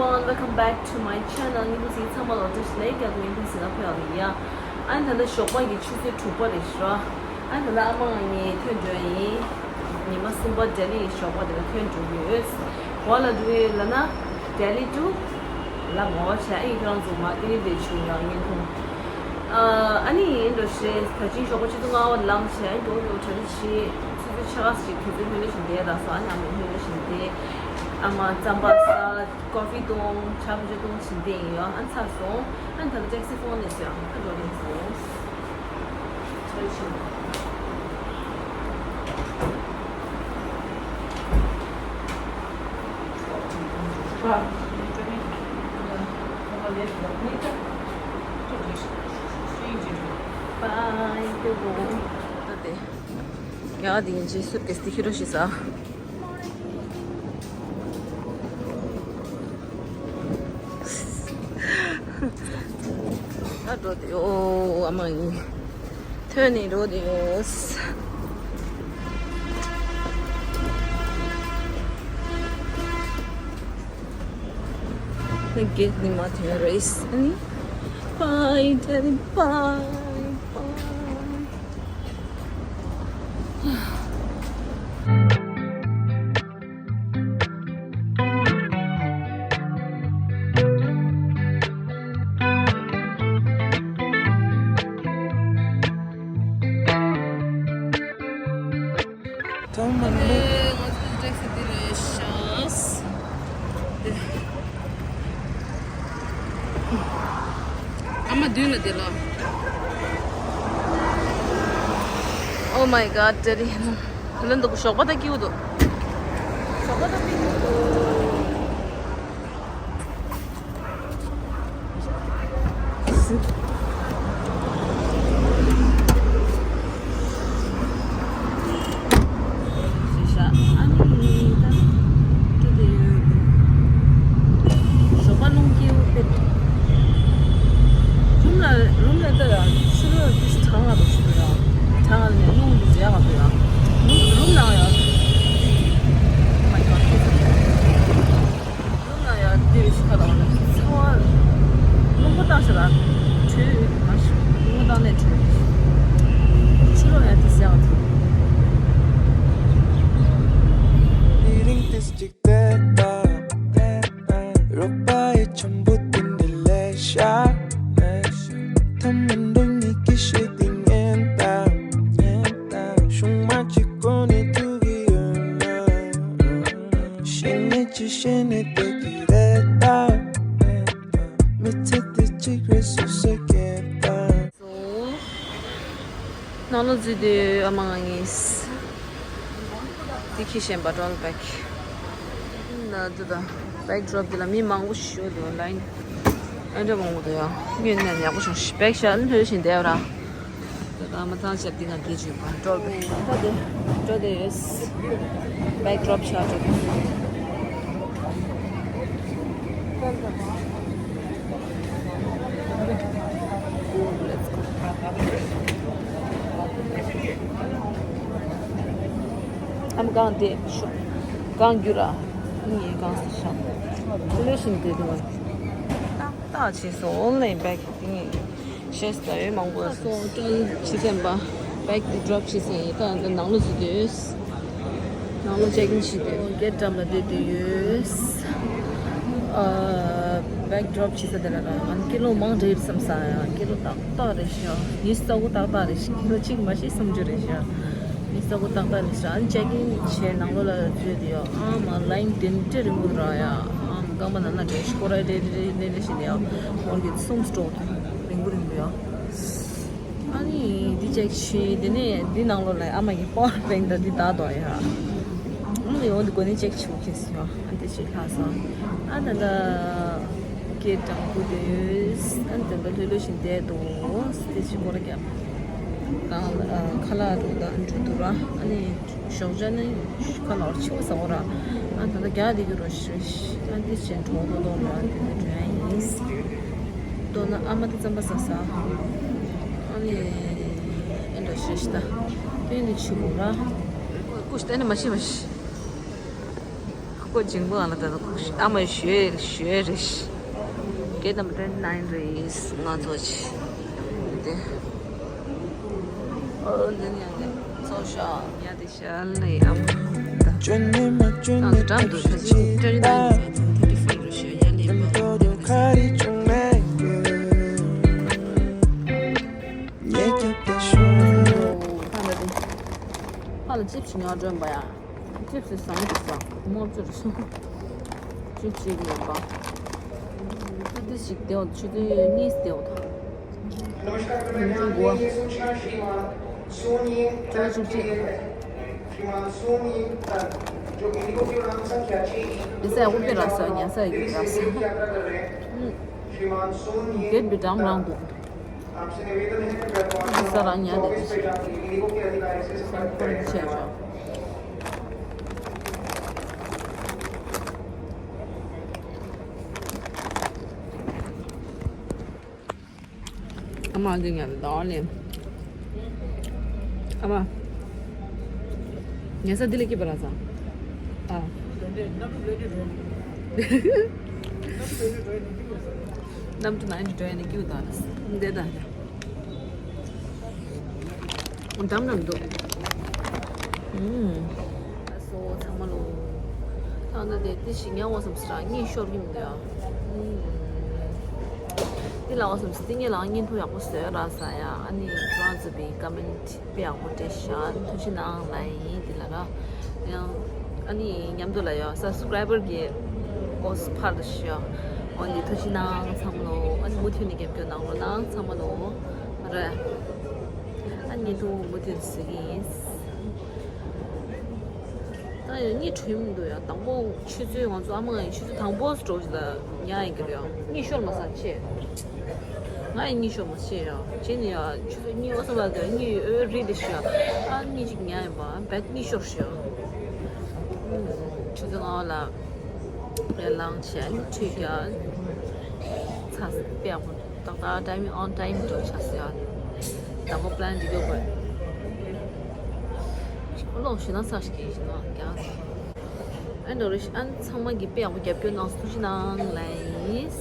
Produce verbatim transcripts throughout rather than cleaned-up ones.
Welcome back to my channel. ཉིན་ཐོ་སི་ཚང་མ་ལོ་ཏྲེ་ལེ་ག་ཉིན་ཐོ་སི་ལ་ཕེ་ཨ་ཡ། ཨ་ད་ལ་ཞོགས་པ་གི་ཆུ་ཚོད་དྲུག་པ་རེད་ཤག་ཨ་ད་ལ་ཨ་མ་ང་གཉིས་ཐོན་འགྲོ་ཡིན། ཉི་མ་གསུམ་པ་ལྡི་ལི་ཡི་ཞོགས་པ་དེ་ལ་ཐོན་འགྲོ་གི་ཡོད། ག་ལ་འགྲོ་ཡོད་ལབ་ན། ལྡི་ལི་ཏུ་ལ་མོ་བྱས་ཨི་ཁྱོད་རང་ཚོ་མ་ཏི་ལི་དེ་ཆུ་ཡང་ཉིན་ཐོ། ཨ་ནི་ཡིན་འགྲོ་ཤེས་ད་ཅིང་ཞོགས་པ་ཆུ་ཚོད་ལྔ་པ་ལངས་བྱས་ཨ་འགྲོ་འགྲོ་གྲ་རི་ཆི་ཆུ་ཚོད་ཕྱེད་ཀ་ཞིག་དུས་ཚོད་ལྷོད་ལྷོད་བཞིན་བསྡད་ད་སོ་ཨ་ནི་ཨ་མ་ལྷོད་ལྷོད་བཞིན་བསྡད། ཨ་མ་རྩམ་པ་ཟ། ཀོ་ཧྥི་བཏུང་། ཇ་བུ་ཅ་བཏུང་བྱིན་ཏེ་ཡིན་ཡོད། ཨ་ཚར་སོང་། ཨ་ད་ལ་ཊེག་སི་ཕོན་ནས་སོང་། ཨ་འགྲོ་ནས་སོང་། ཆ་ཆི། Bye. ད་དེ། ཡ་དེ་ཡིན་ཅི་སུ་ཏེ་སྟི་ཁི་རོ་ཤི་ས། ད་འགྲོ་དེ་ཡོ་ཨ་མ་ཡིན། ཐོན་ནས་འགྲོ་དེ་ཡོ། Thank you, Nima Terrace. Bye, Daddy, bye, bye. ཐོག་མར་ནི། ང་ཚོའི་ཊེག་སི་འདི་རེད་ཤག་ཨ་མ་མདུན་ལ་དེ་ལ། Oh my God, Daddy. ལན་འདུག་ཞོགས་པ་ད་སྐྱིད་པོ་འདུག་ཞོགས་པ་ད་སྐྱིད་པོ་འདུག་ཞེས་བྱ། ཨ་ནི་ད་སྐྱིད་དེ་ཡོད། ཞོགས་པ་རླུང་སྐྱིད་པོ་དཔེ་འདུག་རུམ་ལ་རུམ་ལ་ལྟ་ཡ་ཕྱི་ལོགས་ཀྱི་གྲང་བ་འདུག་ཕྱི་ལོགས་ཡ་གྲང་བ་ནས་རླུང་འདུག་རྒྱག་པ་འདུག་ཡ་རུམ་རུམ་ནང་ཡ། Oh my God. རུམ་ནང་ཡང་འདིར་ཞིག་ཁ་དང་ལ་ཚ་བ། རླུང་བུ་བཏང་ཞིག་ལ་དྲོད་མ་ཞིག་རླུང་བུ་བཏང་ནས་དྲོད། ཕྱི་ལོགས་ཡང་དེ་ཟེར་བ་ཚོ། དེ་རིང་དེ་གཅིག་བལྟས་པ། རོགས་པ་ཡི་འཆམ་པོ་དེ་འདྲ་ལས་ཤ། ཐ་མ་འགྲོ་ཉིད་ཀྱི་ཤེས་དེ་ཉན་དང་། ཉན་དང་། ཤུང་མ་གཅིག་གོ་ནས་ཐུག་གི་ཡོད་ན། ཤེས་ནས་ཅི་ཤེས་ནས་བསྡད་ཀྱི་རེད་ད། མི་ཚེ་འདི་གཅིག་རེད་སོ་སོས་སྐྱེལ་ད། ནང་ལོགས་འཛུལ་དུས་ཨ་མ་ང་གཉིས། འདི་ཁྱི་ཞན་པ་ཌོལ་བེག་ན་འདི་དང་བེག་ཌོབ་འདི་ལ་མི་མང་པོ་ཞིག་ཡོད་འདུག་ལ་ཡིན། ཨ་འདྲ་མང་པོ་འདུག་ཡ། ངས་ནས་ཡག་པོ་བྱུང་ཞིག་བེག་ཤ་ལྷོད་བཞིན་བསྡད་ར། ད་ལྟ་མ་ཐང་ཆབ་འདི་ང་འདི་བྱུང་བ་འགྲོ་བས། ད་དེ་འགྲོ་དེ་ཡོད། བེག་ཌོབ་ཆགས་འགྲོ་དེ། ཨམ་གང་དེ་ཤོག་གང་རྒྱུ་ར། ངའི་གང་སི་ཤང་། ལོས་བཞིན་དེ་དུ། ཏག་ཏག་བྱས་སོང་། ཨོན་ལན་བེག་དེ་ངས་ཤེས་ད་ཡོད་མང་པོ་སོང་། ཀྲོལ་ཕྱི་ཐེམ་པ་བེག་ཌོབ་བྱས་ཟིན་ཡིན། ད་ནང་ལོ་ཟིན་དུས་ནང་ལོ་ཅེག་ཨིན་བྱས་དུས་གེ་ཊི་འགྲམ་ལ་བསྡད་དུས་ཡོད། ཨ་བེག་ཌོབ་བྱས་ས་དེ་ལ་རང་ང་ཀི་ལོ་མང་རེད་བསམ་ས་ཡ། ཀི་ལོ་ཏག་ཏག་རེད་ཤག་ཡིན་ས་གོ་ཏག་ཏག་རེད་ཤག་ཀི་ལོ་གཅིག་མ་ཤེས་སུམ་ཅུ་རེད་ཤག་ཡིན་ས་གོ་ཏག་ཏག་རེད་ཤག་ཨ་ནི་ཅེག་ཨིན་བྱས་ནང་ལོ་ལ་འཛུལ་དུས་ཡ། ཨ་མ་ལ་ཡིན་དེ་འདྲ་རིང་པོ་ར་ཡ། ཨ་མ་རྐང་པ་ནང་ན་འདྲེ་ཤི་ཁོ་ར་རེ་རེ་རེ་རེ་བཞིན་ཡ། ཧོར་གྱི་གསུམ་སྤྲོ་རིང་པོ་རིང་པོ་ཡ། ཨ་ནི་འདི་ཅེག་བྱས་དེ་ནས་འདི་ནང་ལོ་ལ་ཨ་མ་གི་པ་ཝར་བེང་དང་འདི་བཏགས་དོ་ཡ། ཨ་ནི་འོ་འདི་གོ་ནས་ཅེག་བྱེད་དགོས་ཁེལ་སོང་ཡ། ཨ་འདི་ཅེག་ལྷག་སོང་། ཨ་ད་ད་ཀེ་དྲང་པོ་དེ་ཨ་ད་ད་ལྷོད་ལྷོད་བཞིན་བསྡད་དོ། འདི་ཅེག་སྐོར་རྒྱབ་དང་ཁ་ལག་རུ་དང་འགྲོ་དུ་ར། ཨ་ནི་ཞོགས་ཇ་ནི་ཁ་ལག་ཆེ་བོ་ཟ་བོ་ར། ཨ་ད་ད་རྒྱག་དེ་གི་རོ་ཤི་རེ་ཤི། ཨ་འདི་ཅེག་གྲོགས་དོ་དོ་ར། འདི་ནི་འགྲོ་ཡ་ཡིན། མདོར་ན་ཨ་མ་དེ་རྩམ་པ་ཟ་ས། ཨ་ནི་ཨེ་འདྲ་ཞེ་ཤི་ད། དེ་ནི་ཆུ་མོ་ར། ཀུ་ཤི་དེ་ནི་མ་ཤི་མ་ཤི། ཁོ་འཇིང་པོ་ཨ་ལ་ད་ཁོ་ཨ་མ་ཞོལ་ཞོལ་རེད། གེ་ནམ་བར་ཊ་ནའིན་རེད། ང་ཚོ་ཆི་དེ། ཨོ་འདི་ནི་ཡང་ནི་ཚོ་ཤ་ཡ་དེ་ཤ་ལེ་ཨ་མ་ད། ང་ཚོ་འགྲམ་དུ་ཤ་ཆི་ཊ་ནའིན་རེད། ཐར་ཊི་ཕའི་རེད་ཤ་ཡ་ལེ་མ། ཕ་ལ་ཅིབ་སི་ཉོ་སྒྲོན་པ་ཡ། ཅིབ་སི་བཟང་གི་བཟང་། མོར་ཅོར་སོང་། ཅིབ་སི་ཅིག་ཡོད་པ། ཏི་ཏི་ཞིག་དེའོ་ཆུ་ཚོད་གཉིས་དེའོ་ཐང་། ཉིན་གྲུ་འགོ། ཅོ་ཅུག་ཅིག་དེ་སའི་དབུ་པེ་ར་ས་ཉ་ས་ཡི་ར་ས། དེ་བི་འགྲམ་རང་འདུག་ས་རང་ཉལ་བསྡད་ཀྱི་ཤི། སེམས་ཁུར་གྱི་ཆེད་ཆོག་ཨ་མ་འདི་ཉལ་བསྡད་ལེ། ཨ་མ། ཉལ་ས་འདི་ལ་སྐྱིད་པ་ར་ས། ཨ། གནམ་གྲུ་ནང་འདྲ་འགྲོ་ཡ་ནི་སྐྱིད་པ་དང་། འདི་ད། འདམ་རམ་འདུག་ཨུམ། ཨ་སོ་ཚང་མ་ལོ། ད་ནི་དེ་དེ་ཞིག་ཉལ་འོ་བསམ་སི་ར་གཉིད་ཤོར་གྱི་མི་འདུག་ཨ། ཨུམ། དེ་ལ་འོ་བསམ་སི་དེ་ངས་ལ་བརྙན་ཐུང་ཡག་པོ་བཟོས་ར་ས་ཡ། ཨ་ནི་ཁྱོད་རང་ཚོ་བི་ཀ་མེན་ཊི་དཔེ་ཡག་པོ་སྤྲད་ཤག་ཐུགས་རྗེ་གནང་ལ་ཡིན་དེ་ལ་ར། ཡང་ཨ་ནི་མཉམ་དུ་ལ་ཡ་སབ་སི་ཀ་རའི་བར་གྱི་འོ་སི་ཕར་དུ་ཤག་འོ་ནི་ཐུགས་རྗེ་གནང་ཚང་མ་ལོ། ཨ་ནི་མུ་མཐུད་ནས་རྒྱབ་སྐྱོར་གནང་རོགས་གནང་ཚང་མ་ལོ། རེད། ཨ་ནི་ཐུགས་མུ་མཐུད་ཟེར་གྱི་ཡིན། ད་ཡང་གཉིད་ཁྲོས་མི་འདུག་ཡ། དང་པོ་ཆུ་ཚོད་ང་ཚོ་ཨ་མ་ཡང་ཆུ་ཚོད་དང་པོ་སྤྲོ་ཞིག་ལ་ཉལ་ཡིན་གྱི་རེད་ཡ། གཉིད་ཤོར་མ་སོང་ཆེ། ང་ཡང་གཉིད་ཤོར་མ་སོང་ཡ། བྱས་ནས་ཡ་ཆུ་ཚོད་གཉིས་འོ་ས་བར་དུ་གཉིད་ཨོ་རི་དེ་ཤི་ཡ། ཨ་གཉིད་ཅིག་ཉལ་ཡིན་པ་བས་གཉིད་ཤོར་ཤི་ཡ། ཆུ་ཚོད་ལྔ་པ་ལ་རེ་ལངས་བྱས་ཁྲིད་ཀྱ་ཚ་དཔེ་ཡག་པོ། ཏག་ཏག་ཊའི་མིང་ཨོན་ཊའི་མིང་འགྲོ་ཆགས་སོང་ཡ། དང་པོ་པི་ལན་འགྲིག་གི་དགོས། ཨོ་ལོ་ཞུ་ན་ཚར་ཞིག་གིས་ཞུ་ན་རྒྱག་ཨ་འགྲོ་རེ་ཨ་ཚང་མ་གིས་དཔེ་ཡག་པོ་རྒྱབ་སྐྱོར་གནང་སོང་། ཐུགས་རྗེ་གནང་ལགས།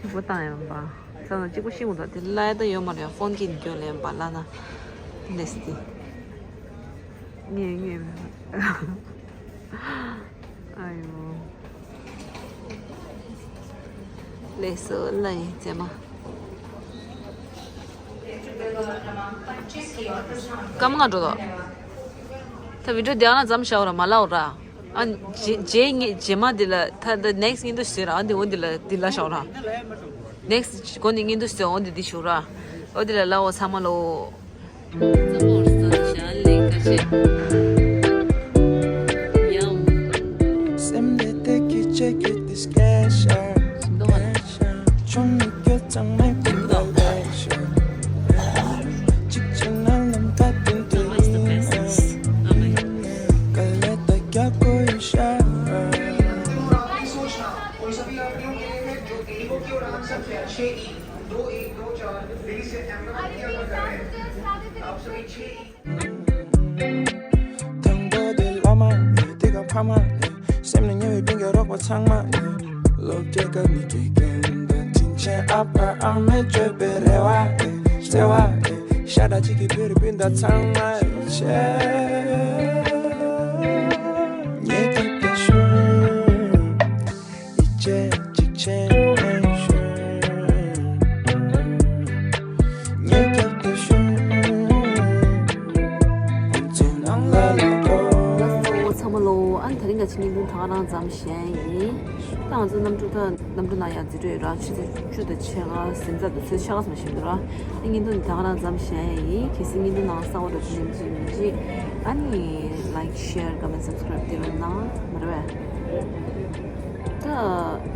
གཅིག་པོ་བཏང་ཡོང་པ། ཚང་ན་གཅིག་པོ་ཤི་འུ་ད་དེ་ལ་ཡ་ད་ཡོད་མ་རེད། ཧྥོན་གྱིས་འགྱོ་ལེན་པ་ལ་ན་ལེས་ཏི། ངེས་ངེས་མེད། ཨ་ཡོ། ལེས་སོ་ལ་ཡིན་ཙེ་མ། སྐར་མ་ལྔ་འགྲོ་དོ། ད་བི་ཌིའོ་དེ་ཨ་ན་མཚམས་བཞག་ར་མ་ལའོ་ར། ཨ་རྗེས་རྗེས་ངེ་རྗེས་མ་འདི་ལ་ད་ད་next་ངེ་འདུག་ཟེར་ར། ཨ་འདི་འོ་འདི་ལ་འདི་ལ་བཞག་ར། next་གོ་ནི་ངེ་འདུག་ཟེར་འོ་འདི་འདི་བཞག་ར། འོ་འདི་ལ་ལའོ་ཚང་མ་ལོ། དང་པོ་དེ་བླ་མ་ཡིན། དེ་ག་ཕ་མ་ཡིན། སེམས་ནས་ཉེ་བའི་སྤུན་ཀྱག་རོགས་པ་ཚང་མ་ཡིན། སློབ་གྲྭའི་སྐབས་ནས་དགེ་རྒན་དང་དྲིན་ཆེན་ཨ་ཕ་ཨ་མས་བཅོལ་བའི་རེ་བ་ཡིན། བརྩེ་བ་ཡིན། ཤ་ཁྲག་གཅིག་གི་བུ་རུ་སྤུན་ཟླ་ཚང་མ་ཡིན། བཅད་ཅིག་བྱས་ནས་ཤོད། ཉེ་རྒྱབ་ཏུ་ཤོད། ཁོང་ཚོའི་ནང་ལ་ལ་འགྲོ། ཚང་མ་ལོ། ཨ་ནི་དེ་རིང་ག་ཆེ་ཉིན་དུ་ད་ག་རང་མཚམས་བཞེངས་ཡིན། ད་ང་ཚོ་གནམ་གྲུ་ད་གནམ་གྲུ་ནང་ཡང་འཛུལ་འགྲོ་ཡོད་ར། ཆུ་ཚོད་བཅུ་དང་ཕྱེད་ཀ་ཟིན་ཚར་འདུག་ཚོད་ཕྱེད་ཀ་ཙམ་ཞིག་འདུག་ར། ཨ་ཉིན་དུ་ནི་ད་ག་རང་མཚམས་བཞེངས་ཡིན། གལ་སྲིད་ཉིན་དུ་ནང་གསར་པ་འདྲ་བོ་ཅིག་སླེབས་ཀྱི་ཡོད་པ་ཡིན་ན། ཨ་ནི་like, share, comment, subscribe དེ་རུ་གནང་མ་རེད་པས། ད་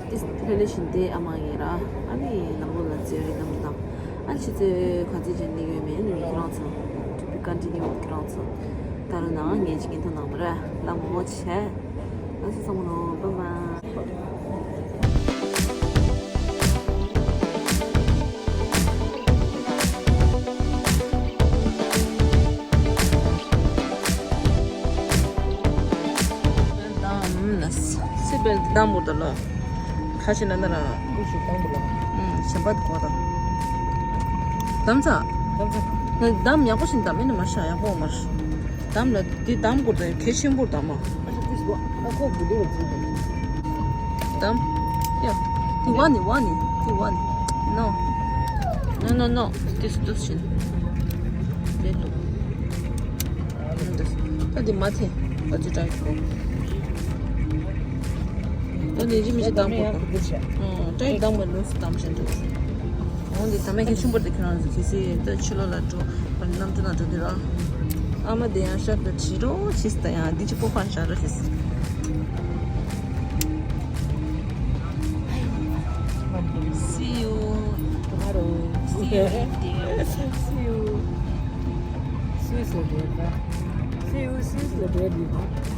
ཏིས་ལྷོད་ལྷོད་བཞིན་བསྡད། ཨ་མ་ཡིན་ར། ཨ་ནི་ནང་ལོགས་ལ་འཛུལ་རེད་དམ་དང་། ཨ་ནི་ཆུ་ཚོད་ག་ཚོད་ཅིག་སླེབས་ཡོད་མེད་ནི་ཁྱེད་རང་ཚོ་to be continue ཁྱེད་རང་ཚོ་ལྟ་རོགས་གནང་། ངས་ཅིག་ཉིན་ཐོ་གནང་མ་རེད། ལམ་མང་པོ་བྱས། ལགས་སོ་ཚང་མ་ལོ། bye bye། སི་བེལ་འདི་དང་པོ་དང་ལོ། ཁ་ཆེ་ན་ན་ར། ཀུ་ཤུ་དང་པོ་ལ། ཨུམ། གཞན་པ་གོ་དང་། དམ་ཚ། དམ་ཚ། ན་དམ་ཡག་པོ་ཞིག་དམ་མིན་ན་མ་ཤ་ཡག་པོ་མར། དམ་ལ་འདི་དམ་དགོས་དང་གལ་ཆེན་པོ་དམ་མ། ཨ་ཤ་ཏིས་བ། ཨ་ཁོ་བུ་ལེ་བ་ཙི་དམ། ཡ། འདི་བ་ནི་བ་ནི་འདི་བ་ནི། No no no no། ཏིས་ཏུས་ཤིན། དེ་ལུ། ད་འདི་མ་ཐེ། ཨ་ཙི་ཏྲའི་ཁོ། ད་འདི་ཅི་མི་ཅི་དམ་དགོས་དང་། ཨ་ཏྲའི་དམ་མ་ལུས་དམ་ཞིན་དུ། འོ་འདི་ད་མེད་མཁན་ཆུང་པོ་དེ་ཁྱེད་རང་ཚོ་གལ་སྲིད་ད་ཕྱི་ལོགས་ལ་འགྲོ་བ་གནམ་གྲུ་ནང་འགྲོ་དུས་ར། ཨ་མ་དེ་ཡང་ཤར་དུ་བྲིས་རོགས་བྱེད་ཟེར། ད་ཡང་འདི་ཅི་པོ་ཕར་བཞག་རོགས་བྱེད་ཟེར། See you tomorrow. See you in there. See you. See you, see you, see you, see you.